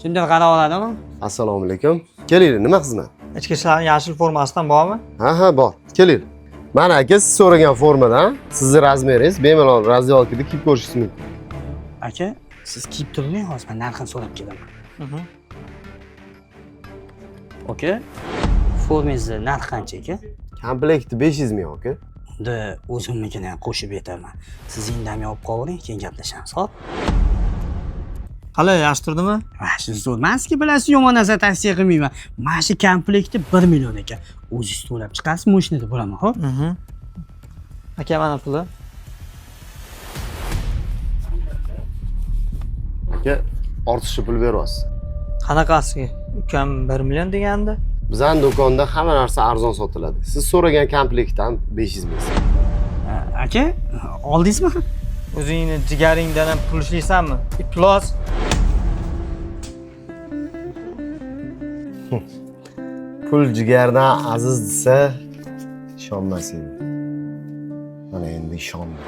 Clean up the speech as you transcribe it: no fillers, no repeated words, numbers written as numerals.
Kimdir qarab oladimi? Assalomu alaykum. Kelinglar, nima xizmat? Ichki ishlarning yashil formasidan bormi? Ha, bor. Kelinglar. Mana aka, siz so'ragan formadan sizni razmeringiz bemalol раздевалкада kiyib ko'rishingiz mumkin. Aka, siz kiyib turing, hozir men narxini so'rab kelaman. Aka, formangizni narxi qancha aka? Komplekti 500 ming aka. Unda o'zimnikini ham qo'shib aytaman. Siz indamay olib qoling, keyin gaplashamiz, xo'p? Qalay, yaxshi turdimi? Mana shu zo'r. Men sizga bilasiz, yomon narsa tavsiya qilmayman. Mana shu komplekti 1 million ekan. O'zingiz to'lab chiqasiz, mashinada bo'laman, xo'p? Aka, mana puli. Aka, ortiqcha pul beryapsiz. Qanaqasiga? Ukam 1 million degandi. Bizning do'konda hamma narsa arzon sotiladi. Siz so'ragan komplektdan 500 ming. Aka, oldingizmi? O'zingni jigaringdan ham pul ishlaysanmi? Iflos. Pul jigardan aziz desa ishonmas edim. Mana endi ishondim.